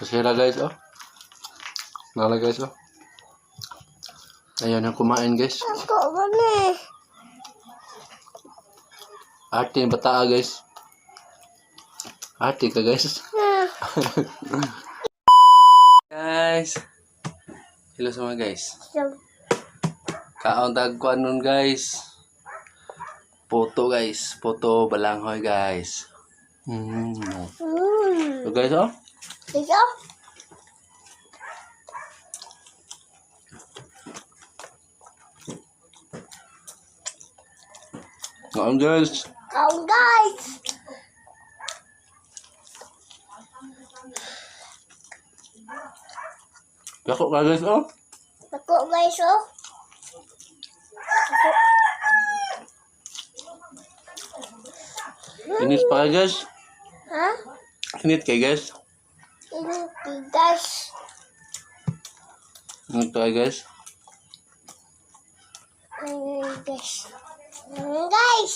Masira, guys, oh. Nala, guys, oh. Ayaw na kumain, guys. Ako ba ni? Arte yung bata, guys. Arte ka, guys. Guys. Hello sa mga guys. Kaon tag kuan nun, guys. Poto, guys. Poto balanghoy, guys. So guys, oh. Ito? Kaon, guys. Kaon, guys. Dako ka, guys, oh. Ako, guys, oh. Ako. Init pa ka, guys. Ha? Init kay, guys. Init, guys. Init pa ka, guys. Init, guys. Guys.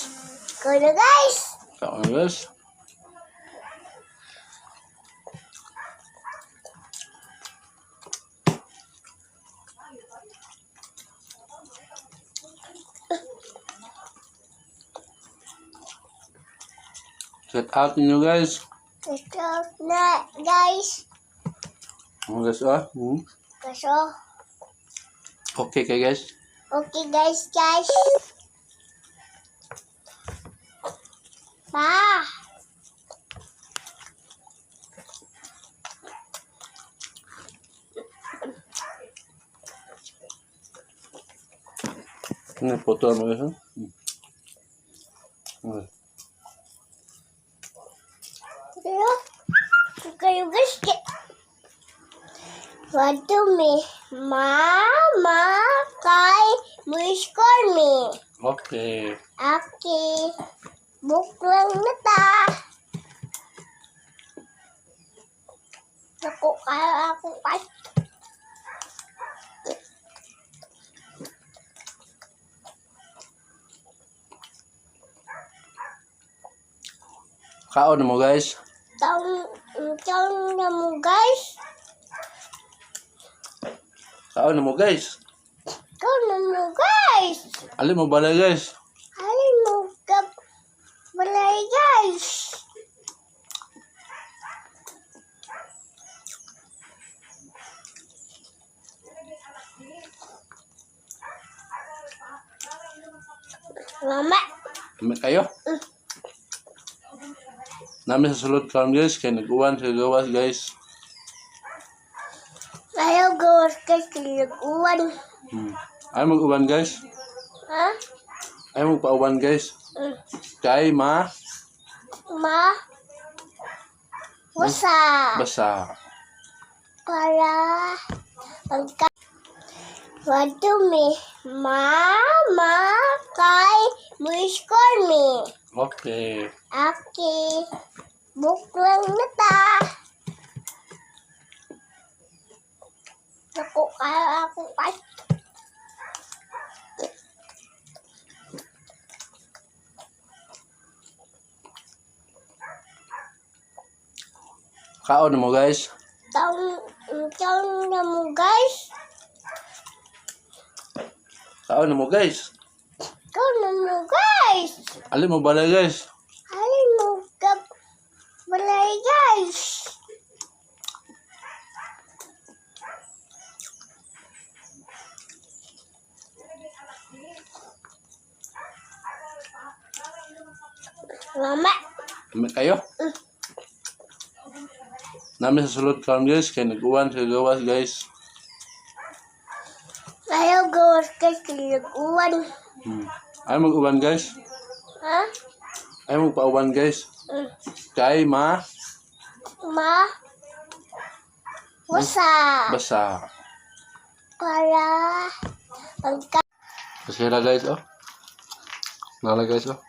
Kulo, guys. Kaon, guys. Set out ninyo, guys. Ito na, guys. Mga guys, ah. Kaso, Okay kay, guys. Okay, guys, guys. Pa. Ano, photo mo, guys, ah? Okay. Kayo, kayo, guys. Want to me? Mama, kay, wish call me. Okay. Okay. Buklang na ta. Ako kaya ako kay. Kaon mo, guys. Taong, taong na mo, guys. Kaon mo, guys. Taong na mo, guys. Alin mo balay, guys? Alin mo ka balay, guys. Mama. Kami kayo? Namin sa sulod karon, guys, kay nag-uwan sa gawas, guys. Ayaw gawas guys, nag-uwan. Ay mag-uwan, guys. Ha? Ay magpa-uwan, guys. Kay ma Ma? Wasa. Basa. Para pagka Want to me? Mama, kay, wish call me. Okay. Okay. Buklang na ta. Ako kaya ako kay. Kaon mo, guys. Taong, taong na mo, guys. Kaon mo, guys. Taong na mo, guys. Alin mo balay, guys? Alin mo ka balay, guys. Mama. Kami kayo? Namin sa sulod karon, guys, kay nag-uwan sa gawas, guys. Ayaw gawas guys, nag-uwan. Ay mag-uwan, guys. Ha? Ay magpa-uwan, guys. Kay ma Ma? Wasa. Basa. Para pagka Masira, guys, oh. Nala, guys, oh.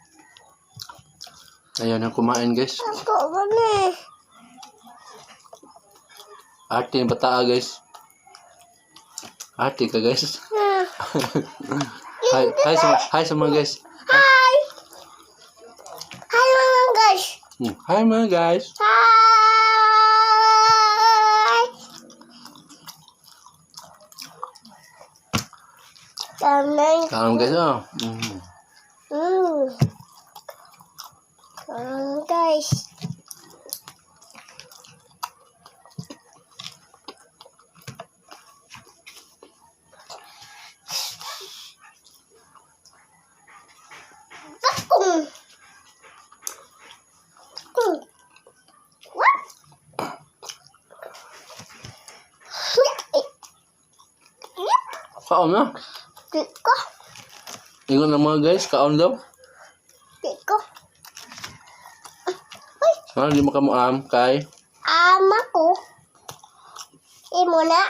Ayaw na kumain, guys. Ako ba ni? Arte yung bata, guys. Arte ka, guys. Hi, hi sa mga guys. Hi! Hi, mga guys! Hi, mga guys. Hi! Kanan. Kaon, guys, oh. Kanan, guys. Bakong. Kung. What? Kaon na. Kiko. Ingon ng mga guys, kaon daw. Kiko. Ha, hindi mo kamuam kay. Ama ko. Imo na.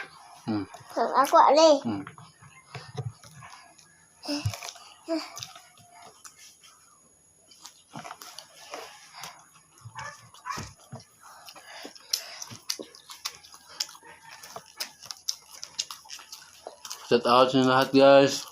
Ang ako ali. Shout out sa inyo lahat, guys.